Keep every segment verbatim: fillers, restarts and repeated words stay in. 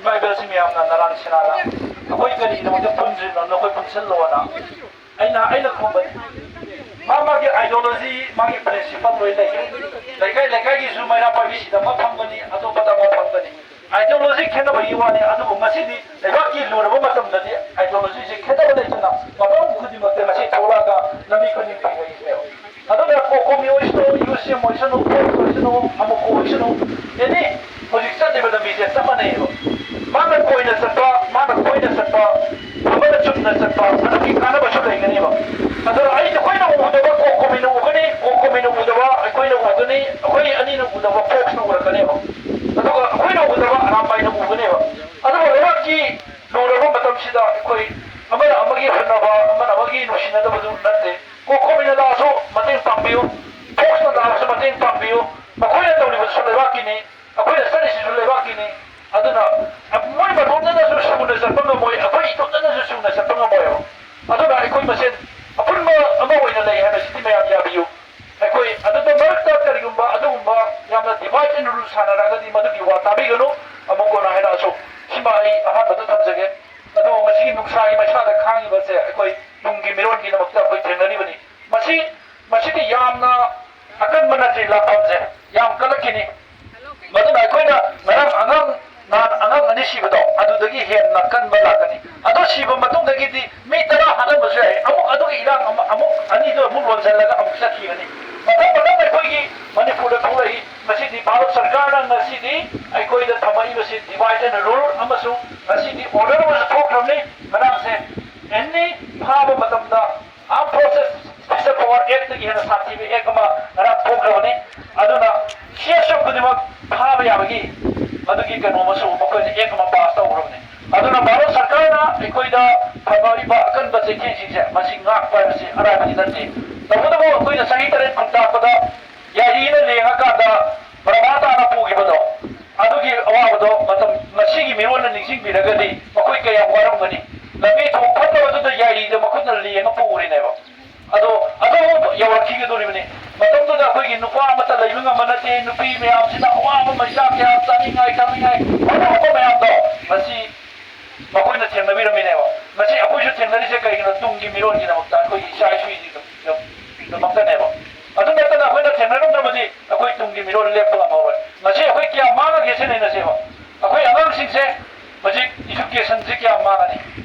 ꯇ꯭ꯔꯥꯏꯕꯦꯜꯁꯤ ꯃꯌꯥꯝꯅ ꯅꯔꯥꯟ ꯁꯦꯅꯥꯅ ꯑꯩꯈꯣꯏ ꯀꯔꯤꯒꯤꯗꯃꯛꯇ ꯄꯨꯟꯗ꯭ꯔꯤꯅꯣ, ꯅꯈꯣꯏ ꯄꯨꯟꯁꯤꯜꯂꯣꯅ ꯑꯩꯅ ꯑꯩꯅ ꯈꯨꯝꯕꯅꯤ꯫ ꯃꯥ ꯃꯥꯒꯤ ideology, ꯃꯥꯒꯤ principle ꯂꯣꯏ ꯂꯩ꯫ ꯂꯩꯀꯥꯏ ꯂꯩꯀꯥꯏꯒꯤꯁꯨ ꯃꯩꯔꯥ ꯄꯥꯏꯕꯤꯁꯤꯗ ꯑꯃ ꯐꯪꯒꯅꯤ, ꯑꯇꯣꯞꯄꯗ ꯑꯃ ꯐꯪꯒꯅꯤ꯫ Ideology ꯈꯦꯠꯅꯕꯒꯤ ꯋꯥꯅꯤ, ꯑꯗꯨꯕꯨ ꯉꯁꯤꯗꯤ ꯂꯩꯕꯥꯛꯀꯤ ꯂꯨꯔꯕ ꯃꯇꯝꯗꯗꯤ ideologyꯁꯦ ꯈꯦꯠꯅꯕ ꯂꯩꯇꯅ ꯃꯐꯝ ꯈꯨꯗꯤꯡꯃꯛꯇ ꯉꯁꯤ ꯊꯣꯛꯂꯛꯑꯒ ꯂꯝꯕꯤ ꯈꯨꯗꯤꯡ ꯄꯤꯅꯔꯤꯁꯤꯅꯦꯕ꯫ ꯑꯗꯨꯅ ꯀꯣꯀꯣꯃꯤ ꯑꯣꯏꯁꯅꯨ, ꯌꯨ ꯁꯤ ꯑꯦꯝ ꯑꯣꯏꯁꯅꯨ, ꯐꯣꯔꯁ ꯑꯣꯏꯁꯅꯨ, ꯑꯃꯨꯛ ꯑꯣꯏꯁꯅꯨ, ꯑꯦꯅꯤ ꯍꯧꯖꯤꯛ ꯆꯠꯂꯤꯕ ꯂꯝꯕꯤꯁꯦ ꯆꯞ ꯃꯥꯟꯅꯩꯌꯦꯕ꯫ ꯃꯥꯅ ꯀꯣꯏꯅ ꯆꯠꯄ, ꯃꯥꯅ ꯀꯣꯏꯅ ꯆꯠꯄ, ꯑꯃꯅ ꯆꯨꯝꯅ ꯆꯠꯄ, ꯑꯗꯨꯒꯤ ꯀꯥꯟꯅꯕꯁꯨ ꯂꯩꯒꯅꯦꯕ꯫ ꯑꯗꯨꯅ ꯑꯩ, ꯑꯩꯈꯣꯏꯅ ꯎꯗꯕ ꯀꯣꯀꯣꯃꯤꯅ ꯎꯒꯅꯤ, ꯀꯣꯀꯣꯃꯤꯅ ꯎꯗꯕ ꯑꯩꯈꯣꯏꯅ ꯎꯒꯅꯤ, ꯑꯩꯈꯣꯏ ꯑꯅꯤꯅ ꯎꯗꯕ ꯐꯣꯔꯁꯅ ꯎꯔꯛꯀꯅꯦꯕ꯫ ꯑꯗꯨꯒ ꯑꯩꯈꯣꯏꯅ ꯎꯗꯕ ꯑꯔꯥꯝꯕꯥꯏꯅ ꯎꯒꯅꯦꯕ꯫ ꯑꯗꯨꯒ ꯂꯩꯕꯥꯛꯀꯤ ꯂꯨꯔꯕ ꯃꯇꯝꯁꯤꯗ ꯑꯩꯈꯣꯏ ꯑꯃꯅ ꯑꯃꯒꯤ ꯍꯨꯟꯅꯕ, ꯑꯃꯅ ꯑꯃꯒꯤ ꯅꯨꯡꯁꯤꯅꯗꯕꯗꯨ ꯅꯠꯇꯦ꯫ ꯀꯣꯀꯣꯃꯤꯅ ꯂꯥꯛꯑꯁꯨ ꯃꯇꯦꯡ ꯄꯥꯡꯕꯤꯌꯨ, ꯐꯣꯔꯁꯅ ꯂꯥꯛꯑꯁꯨ ꯃꯇꯦꯡ ꯄꯥꯡꯕꯤꯌꯨ꯫ ꯃꯈꯣꯏꯅ ꯇꯧꯔꯤꯕꯁꯨ ꯂꯩꯕꯥꯛꯀꯤꯅꯤ, ꯑꯩꯈꯣꯏꯅ ꯆꯠꯂꯤꯁꯤꯁꯨ ꯂꯩꯕꯥꯛꯀꯤꯅꯤ꯫ ꯑꯗꯨꯅ ꯃꯣꯏ ꯃꯇꯣꯝꯇꯅꯁꯨ ꯁꯨꯅ ꯆꯠꯄ ꯉꯝꯃꯣꯏ, ꯑꯩꯈꯣꯏ ꯏꯇꯣꯝꯇꯅꯁꯨ ꯁꯨꯅ ꯆꯠꯄ ꯉꯝꯃꯣꯏꯕ꯫ ꯑꯗꯨꯅ ꯑꯩꯈꯣꯏ ꯃꯁꯦꯟ ꯑꯄꯨꯟꯕ ꯑꯃ ꯑꯣꯏꯅ ꯂꯩ ꯍꯥꯏꯕꯁꯤꯗꯤ ꯃꯌꯥꯝ ꯌꯥꯕꯤꯌꯨ꯫ ꯑꯩꯈꯣꯏ ꯑꯗꯨꯗ ꯃꯔꯛꯇ ꯀꯔꯤꯒꯨꯝꯕ ꯑꯗꯨꯒꯨꯝꯕ ꯌꯥꯝꯅ divide and rule ꯁꯥꯟꯅꯔꯒꯗꯤ ꯃꯗꯨꯒꯤ ꯋꯥ ꯇꯥꯕꯤꯒꯅꯨ꯫ ꯑꯃꯨꯛ ꯀꯣꯟꯅ ꯍꯥꯏꯔꯛꯑꯁꯨ, ꯁꯤꯃ ꯑꯩ ꯑꯍꯥꯟꯕꯗ ꯊꯝꯖꯒꯦ꯫ ꯑꯗꯨꯕꯨ ꯉꯁꯤꯒꯤ ꯅꯨꯡꯁꯥꯒꯤ ꯃꯩꯁꯥꯗ ꯈꯥꯡꯉꯤꯕꯁꯦ ꯑꯩꯈꯣꯏ ꯇꯨꯡꯒꯤ ꯃꯤꯔꯣꯟꯒꯤꯗꯃꯛꯇ ꯑꯩꯈꯣꯏ ꯊꯦꯡꯅꯔꯤꯕꯅꯤ꯫ ꯃꯁꯤ, ꯃꯁꯤꯗꯤ ꯌꯥꯝꯅ ꯑꯀꯟꯕ ꯅꯠꯇꯦ, ꯂꯥꯛꯐꯝꯁꯦ ꯌꯥꯝ ꯀꯜꯂꯛꯈꯤꯅꯤ꯫ ꯃꯗꯨꯅ ꯑꯩꯈꯣꯏꯅ ꯉꯔꯥꯡ ꯑꯉꯥꯡ, ꯅꯍꯥꯟ ꯑꯉꯥꯡ ꯑꯅꯤ ꯁꯤꯕꯗꯣ, ꯑꯗꯨꯗꯒꯤ ꯍꯦꯟꯅ ꯀꯟꯕ ꯂꯥꯛꯀꯅꯤ꯫ ꯑꯗꯨ ꯁꯤꯕ ꯃꯇꯨꯡꯗꯒꯤꯗꯤ ꯃꯤ ꯇꯔꯥ ꯍꯥꯠꯂꯝꯕꯁꯨ ꯌꯥꯏ, ꯑꯃꯨꯛ ꯑꯗꯨꯒꯤ ꯏꯔꯥꯡ ꯑꯃ, ꯑꯃꯨꯛ ꯑꯅꯤꯗꯣ ꯑꯃꯨꯛ ꯂꯣꯟꯁꯤꯜꯂꯒ ꯑꯃꯨꯛ ꯆꯠꯈꯤꯒꯅꯤ꯫ ꯃꯊꯪ ꯃꯊꯪ ꯑꯩꯈꯣꯏꯒꯤ ꯃꯅꯤꯄꯨꯔꯗ ꯊꯣꯛꯂꯛꯏ꯫ ꯃꯁꯤꯗꯤ ꯚꯥꯔꯠ ꯁꯔꯀꯥꯔꯅ ꯉꯁꯤꯗꯤ ꯑꯩꯈꯣꯏꯗ ꯊꯝꯃꯛꯏꯕꯁꯤ divide and rule ꯑꯃꯁꯨꯡ ꯉꯁꯤꯗꯤ order ꯑꯃꯁꯨ ꯊꯣꯛꯈ꯭ꯔꯕꯅꯤ꯫ ꯉꯔꯥꯡꯁꯦ ꯑꯦꯅꯤ ꯐꯥꯕ ꯃꯇꯝꯗ Armed Forces Special Power Actꯒꯤ ꯍꯦꯟꯅ ꯁꯥꯊꯤꯕ act ꯑꯃ ꯉꯔꯥꯡ ꯊꯣꯛꯈ꯭ꯔꯕꯅꯤ꯫ ꯑꯗꯨꯅ ꯁꯤ ꯑꯦꯁ ꯑꯦꯐ ꯈꯨꯗꯤꯡꯃꯛ ꯐꯥꯕ ꯌꯥꯕꯒꯤ ꯃꯗꯨꯒꯤ ꯀꯩꯅꯣ ꯑꯃꯁꯨ ꯃꯈꯣꯏꯅ act ꯑꯃ pass ꯇꯧꯈ꯭ꯔꯕꯅꯤ꯫ ꯑꯗꯨꯅ ꯚꯥꯔꯠ ꯁꯔꯀꯥꯔꯅ ꯑꯩꯈꯣꯏꯗ ꯐꯪꯉꯛꯏꯕ ꯑꯀꯟꯕ ꯆꯩꯊꯦꯡꯁꯤꯡꯁꯦ ꯃꯁꯤ ꯉꯥꯛꯄ ꯍꯥꯏꯕꯁꯤ ꯑꯔꯥꯏꯕꯗꯤ ꯅꯠꯇꯦ꯫ ꯇꯧꯕꯇꯕꯨ ꯑꯩꯈꯣꯏꯅ ꯆꯍꯤ ꯇꯔꯦꯠ ꯈꯨꯟꯇꯥꯛꯄꯗ ꯌꯥꯏꯔꯤꯅ ꯂꯦꯡꯉꯀꯥꯟꯗ ꯄ꯭ꯔꯃꯥ ꯇꯥꯅ ꯄꯨꯈꯤꯕꯗꯣ, ꯑꯗꯨꯒꯤ ꯑꯋꯥꯕꯗꯣ ꯃꯇꯝ ꯉꯁꯤꯒꯤ ꯃꯤꯔꯣꯟꯅ ꯅꯤꯡꯁꯤꯡꯕꯤꯔꯒꯗꯤ ꯃꯈꯣꯏ ꯀꯌꯥꯝ ꯋꯥꯔꯝꯒꯅꯤ꯫ ꯂꯝꯕꯤ ꯊꯣꯡ ꯐꯠꯇꯕꯗꯨꯗ ꯌꯥꯏꯔꯤꯗ ꯃꯈꯨꯠꯅ ꯂꯦꯡꯉ ꯄꯨꯔꯤꯅꯦꯕ꯫ ꯑꯗꯣ ꯑꯗꯨ ꯌꯧꯔꯛꯈꯤꯒꯗꯧꯔꯤꯕꯅꯤ꯫ ꯃꯇꯝꯗꯨꯗ ꯑꯩꯈꯣꯏꯒꯤ ꯅꯨꯄꯥ ꯑꯃꯠꯇ ꯂꯩꯕ ꯉꯝꯕ ꯅꯠꯇꯦ꯫ ꯅꯨꯄꯤ ꯃꯌꯥꯝꯁꯤꯅ ꯑꯋꯥꯕ ꯃꯩꯆꯥꯛ ꯀꯌꯥ ꯆꯥꯅꯤꯡꯉꯥꯏ ꯊꯛꯅꯤꯡꯉꯥꯏ ꯑꯋꯥꯕ ꯃꯌꯥꯝꯗꯣ ꯃꯤꯔꯣꯟꯒꯤꯗꯃꯛꯇ, ꯑꯩꯈꯣꯏꯒꯤ ꯏꯆꯥ ꯏꯁꯨꯒꯤꯗꯃꯛꯇꯅꯦꯕ꯫ ꯑꯗꯨ ꯅꯠꯇꯅ ꯑꯩꯈꯣꯏꯅ ꯊꯦꯡꯅꯔꯝꯗ꯭ꯔꯕꯗꯤ ꯑꯩꯈꯣꯏ ꯇꯨꯡꯒꯤ ꯃꯤꯔꯣꯜ ꯂꯦꯞꯄ ꯉꯝꯃꯔꯣꯏ꯫ ꯉꯁꯤ ꯑꯩꯈꯣꯏ ꯀꯌꯥ ꯃꯥꯡꯉꯒꯦ ꯁꯤ ꯅꯩꯅꯁꯦꯕ꯫ ꯑꯩꯈꯣꯏ ꯑꯉꯥꯡꯁꯤꯡꯁꯦ ꯍꯧꯖꯤꯛ educationꯁꯦ ꯀꯌꯥ ꯃꯥꯡꯉꯅꯤ?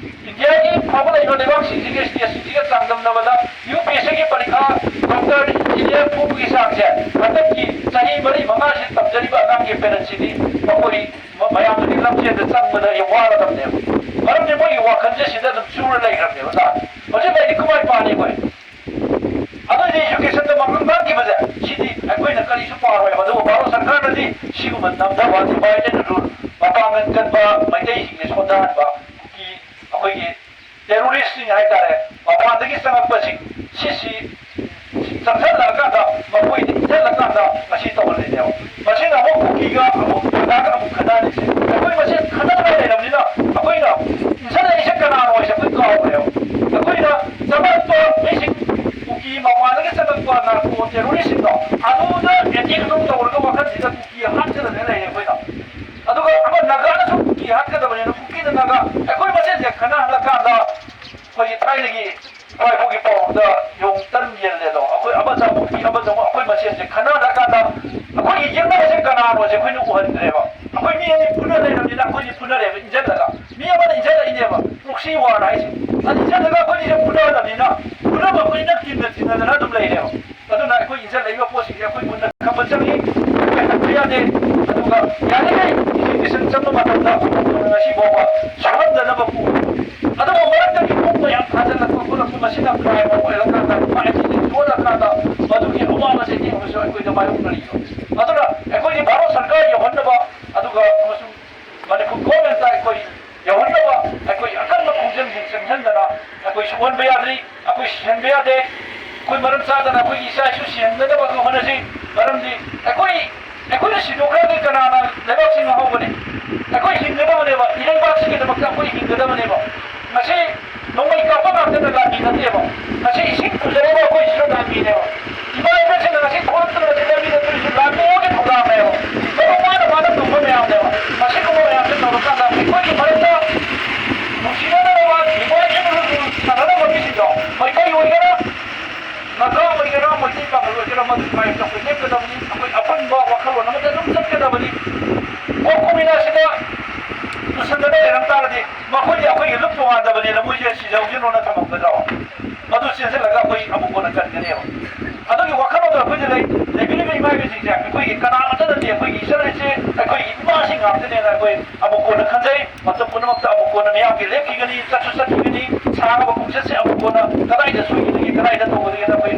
ꯏꯟꯗꯤꯌꯥꯒꯤ ꯐꯥꯎꯒꯠꯂꯛꯏꯕ ꯂꯩꯕꯥꯛꯁꯤꯡꯁꯤꯒꯤ stateꯁꯤꯡꯁꯤꯒ ꯆꯥꯡꯗꯝꯅꯕꯗ UPSCꯒꯤ ꯄꯔꯤꯈꯥ, doctor, engineer ꯐꯨꯕꯒꯤ ꯆꯥꯡꯁꯦ ꯍꯟꯗꯛꯀꯤ ꯆꯍꯤ ꯃꯔꯤ ꯃꯉꯥꯁꯤ ꯇꯝꯖꯔꯤꯕ ꯑꯉꯥꯡꯒꯤ parentꯁꯤꯗꯤ ꯃꯈꯣꯏ ꯃ-, ꯃꯌꯥꯝꯗꯨꯒꯤ ꯂꯝꯖꯦꯜꯗ ꯆꯪꯕꯗ ꯌꯥꯝ ꯋꯥꯔꯗꯕꯅꯦꯕ꯫ ꯃꯔꯝꯗꯤ ꯃꯣꯏꯒꯤ ꯋꯥꯈꯜꯁꯦ ꯁꯤꯗ ꯑꯗꯨꯝ ꯆꯨꯔ ꯂꯩꯈ꯭ꯔꯕꯅꯦꯕ ꯅꯍꯥꯟ꯫ ꯍꯧꯖꯤꯛ ꯂꯩꯔꯤ ꯀꯃꯥꯏ ꯄꯥꯅꯤ ꯑꯩꯈꯣꯏ? ꯑꯗꯨꯗꯤ educationꯗ ꯃꯥꯡꯍꯟ ꯃꯥꯡꯈꯤꯕꯁꯦ ꯁꯤꯗꯤ ꯑꯩꯈꯣꯏꯅ ꯀꯔꯤꯁꯨ ꯄꯥꯔꯣꯏ꯫ ꯑꯗꯨꯕꯨ ꯚꯥꯔꯠ ꯁꯔꯀꯥꯔꯅꯗꯤ ꯁꯤꯒꯨꯝꯕ ꯅꯝꯊꯕ, divide and rule, ꯃꯄꯥꯡꯒꯜ ꯀꯟꯕ ꯃꯩꯇꯩꯁꯤꯡꯁꯦ ꯁꯣꯟꯊꯍꯟꯕ, ꯀꯨꯀꯤ ꯑꯩꯈꯣꯏꯒꯤ terroristꯁꯤꯡ ꯍꯥꯏꯇꯥꯔꯦ, ꯃꯄꯥꯟꯗꯒꯤ ꯆꯪꯉꯛꯄꯁꯤꯡ ꯁꯤꯁꯤ ꯆꯪꯁꯜꯂꯛꯑꯀꯥꯟꯗ, ꯃꯈꯣꯏꯗ ꯏꯟꯁꯤꯜꯂꯀꯥꯟꯗ ꯃꯁꯤ ꯇꯧꯍꯜꯂꯤꯅꯦꯕ꯫ ꯃꯁꯤꯅ ꯑꯃꯨꯛ ꯀꯨꯀꯤꯒ ꯑꯃꯨꯛ ꯅꯥꯒꯥꯒ ꯑꯃꯨꯛ ꯈꯠꯅꯍꯜꯂꯤꯁꯦ꯫ ꯑꯩꯈꯣꯏ ꯃꯁꯦꯟ ꯈꯠꯅꯔꯒ ꯂꯩꯔꯕꯅꯤꯅ ꯑꯩꯈꯣꯏꯅ ꯏꯟꯁꯤꯜꯂꯛꯏꯁꯦ ꯀꯅꯥꯅꯣ ꯍꯥꯏꯁꯦ ꯑꯩꯈꯣꯏ ꯀꯥꯎꯈ꯭ꯔꯦꯕ꯫ ꯑꯩꯈꯣꯏꯅ ꯆꯪꯉꯛꯄ ꯃꯤꯁꯤꯡ, ꯀꯨꯀꯤ ꯃꯄꯥꯟꯗꯒꯤ ꯆꯪꯉꯛꯄ narco terroristꯁꯤꯡꯗꯣ ꯑꯗꯨꯗ attack ꯑꯗꯨꯝ ꯇꯧꯔꯒ ꯋꯥꯈꯜꯁꯤꯗ ꯀꯨꯀꯤ ꯍꯥꯠꯀꯗꯕꯅꯦ ꯂꯩꯔꯦ ꯑꯩꯈꯣꯏꯅ꯫ ꯑꯗꯨꯒ ꯑꯃ ꯅꯥꯒꯥꯅꯁꯨ ꯀꯨꯀꯤ ꯍꯥꯠꯀꯗꯕꯅꯤꯅ ꯀꯨꯀꯤꯗ ꯅꯥꯒꯥ ꯑꯩꯈꯣꯏ ꯃꯁꯦꯟꯁꯦ ꯈꯠꯅꯍꯜꯂꯀꯥꯟꯗ ꯑꯩꯈꯣꯏꯒꯤ ꯊꯥꯏꯅꯒꯤ ꯏꯄꯥ ꯏꯄꯨꯒꯤ ꯄꯥꯎꯔꯧꯗ ꯌꯣꯡ ꯇꯟ ꯌꯦꯜꯂꯦꯗꯣ, ꯑꯩꯈꯣꯏ ꯑꯃ ꯆꯥꯕ ꯀꯨꯀꯤ ꯑꯃ ꯆꯥꯕ ꯑꯩꯈꯣꯏ ꯃꯁꯦꯟꯁꯦ ꯈꯠꯅꯍꯜꯂꯀꯥꯟꯗ ꯑꯩꯈꯣꯏꯒꯤ ꯌꯦꯛꯅꯕꯁꯦ ꯀꯅꯥꯅꯣꯁꯦ ꯑꯩꯈꯣꯏꯅ ꯎꯍꯟꯗ꯭ꯔꯦꯕ꯫ ꯑꯩꯈꯣꯏ ꯃꯤ ꯑꯅꯤ ꯐꯨꯅ ꯂꯩꯔꯕꯅꯤꯅ ꯑꯩꯈꯣꯏꯅꯤ ꯐꯨꯅꯔꯦꯕ ꯏꯟꯖꯜꯂꯒ꯫ ꯃꯤ ꯑꯃꯅ ꯏꯟꯖꯜꯂꯛꯏꯅꯦꯕ proxy war ꯍꯥꯏꯁꯦ꯫ ꯑꯗꯨ ꯏꯟꯖꯜꯂꯒ ꯑꯩꯈꯣꯏꯅꯤꯁꯦ ꯐꯨꯅꯍꯜꯂꯕꯅꯤꯅ ꯐꯨꯅꯕ ꯑꯩꯈꯣꯏꯅ ꯇꯤꯟꯅ ꯇꯤꯟꯅꯗꯅ ꯑꯗꯨꯝ ꯂꯩꯔꯦꯕ꯫ ꯑꯗꯨꯅ ꯑꯩꯈꯣꯏ ꯏꯟꯖꯜꯂꯛꯏꯕ ꯄꯣꯠꯁꯤꯡꯁꯦ ꯑꯩꯈꯣꯏ ꯃꯨꯟꯅ ꯈꯪꯕ ꯆꯪꯉꯤ, ꯑꯩꯈꯣꯏ ꯍꯟꯕ ꯌꯥꯗꯦ꯫ ꯑꯗꯨꯒ ꯌꯥꯔꯤꯈꯩ education ꯆꯠꯄ ꯃꯇꯝꯗ ꯉꯁꯤ ꯐꯥꯎꯕ ꯁꯣꯛꯍꯟꯗꯅꯕ ꯄꯨ-, ꯑꯗꯨꯒ ꯃꯔꯛꯇꯒꯤ ꯄꯨꯡ ꯃꯌꯥꯝ ꯊꯥꯖꯤꯜꯂꯛꯄ ꯈꯣꯠꯂꯛꯄ ꯃꯁꯤꯅ crime ꯑꯣꯏꯔꯀꯥꯟꯗ, crime ꯁꯣꯛꯍꯜꯂꯀꯥꯟꯗ ꯃꯗꯨꯒꯤ ꯑꯋꯥꯕꯁꯦ ꯌꯦꯡꯕꯁꯨ ꯑꯩꯈꯣꯏꯗ ꯃꯥꯌꯣꯛꯅꯔꯤꯕ꯫ ꯑꯗꯨꯅ ꯑꯩꯈꯣꯏꯒꯤ ꯚꯥꯔꯠ ꯁꯔꯀꯥꯔ ꯌꯧꯍꯟꯅꯕ ꯑꯗꯨꯒ ꯑꯃꯁꯨꯡ ꯃꯅꯤꯄꯨꯔ governmentꯇ ꯑꯩꯈꯣꯏ ꯌꯧꯍꯟꯅꯕ ꯑꯩꯈꯣꯏ ꯑꯀꯟꯕ ꯈꯣꯡꯖꯪꯁꯤꯡ ꯆꯪꯁꯤꯟꯗꯅ ꯑꯩꯈꯣꯏ ꯁꯣꯛꯍꯟꯕ ꯌꯥꯗ꯭ꯔꯤ, ꯑꯩꯈꯣꯏ ꯁꯤꯍꯟꯕ ꯌꯥꯗꯦ꯫ ꯑꯩꯈꯣꯏ ꯃꯔꯝ ꯆꯥꯗꯅ ꯑꯩꯈꯣꯏꯒꯤ ꯏꯆꯥ ꯏꯁꯨ ꯁꯤꯍꯟꯗꯅꯕ ꯑꯩꯈꯣꯏ ꯍꯣꯠꯅꯁꯤ꯫ ꯃꯔꯝꯗꯤ ꯑꯩꯈꯣꯏ, ꯑꯩꯈꯣꯏꯅ ꯁꯤꯗꯣꯛꯈ꯭ꯔꯗꯤ ꯀꯅꯥꯅ ꯂꯩꯕꯥꯛꯁꯤ ꯉꯥꯛꯍꯧꯒꯅꯤ? ꯑꯩꯈꯣꯏ ꯍꯤꯡꯒꯗꯕꯅꯦꯕ, ꯏꯔꯩꯕꯥꯛꯁꯤꯒꯤꯗꯃꯛꯇ ꯑꯩꯈꯣꯏ ꯍꯤꯡꯒꯗꯕꯅꯦꯕ꯫ ꯉꯁꯤ ꯅꯣꯡꯃꯩ ꯀꯥꯞꯄ ꯉꯥꯛꯇꯅ ꯂꯥꯟꯃꯤ ꯅꯠꯇꯦꯕ꯫ ꯉꯁꯤ ꯏꯁꯤꯡ ꯄꯨꯖꯔꯒ ꯑꯩꯈꯣꯏꯁꯤꯁꯨ ꯂꯥꯟꯃꯤꯅꯦꯕ꯫ ꯏꯃꯥ ꯏꯕꯦꯜꯁꯤꯡꯅ ꯉꯁꯤ ꯊꯣꯛꯂꯛꯇꯅ ꯁꯤꯗ ꯃꯤ ꯅꯠꯇ꯭ꯔꯤꯁꯤ ꯂꯥꯟꯃꯤ ꯑꯃꯒꯤ ꯊꯧꯗꯥꯡꯅꯦꯕ꯫ ꯃꯔꯨ ꯃꯥꯅ ꯃꯥꯅ ꯇꯧꯕ ꯃꯌꯥꯝꯅꯦꯕ꯫ ꯃꯁꯤꯒꯨꯝꯕ ꯃꯌꯥꯝꯁꯦ ꯇꯧꯔꯀꯥꯟꯗ ꯑꯩꯈꯣꯏꯒꯤ ꯃꯔꯛꯇ ꯅꯨꯡꯁꯤꯅꯗꯅꯕ, ꯅꯨꯡꯉꯥꯏꯅꯗꯅꯕ ꯁꯥꯟꯅꯅꯕ ꯃꯤꯁꯤꯡꯗꯣ ꯑꯩꯈꯣꯏꯒꯤ ꯀꯅꯥꯃꯠꯇ ꯅꯠꯇꯦ, ꯑꯩꯈꯣꯏꯒꯤ ꯏꯆꯜ ꯍꯥꯏꯁꯦ ꯑꯩꯈꯣꯏꯒꯤ ꯏꯃꯥꯁꯤꯡ ꯉꯥꯛꯇꯅꯦꯅ ꯑꯩꯈꯣꯏ ꯑꯃꯨꯛ ꯀꯣꯟꯅ ꯈꯟꯖꯩ꯫ ꯃꯇꯝ ꯄꯨꯝꯅꯃꯛꯇ ꯑꯃꯨꯛ ꯀꯣꯟꯅ ꯃꯤꯌꯥꯝꯒꯤ ꯂꯦꯞꯈꯤꯒꯅꯤ, ꯆꯠꯁꯨ ꯆꯠꯈꯤꯒꯅꯤ꯫ ꯁꯥꯡꯉꯕ ꯈꯣꯡꯆꯠꯁꯦ ꯑꯃꯨꯛ ꯀꯣꯟꯅ ꯀꯗꯥꯏꯗ ꯁꯣꯏꯈꯤꯗꯒꯦ, ꯀꯗꯥꯏꯗ ꯇꯧꯒꯗꯒꯦꯅ ꯑꯩꯈꯣꯏ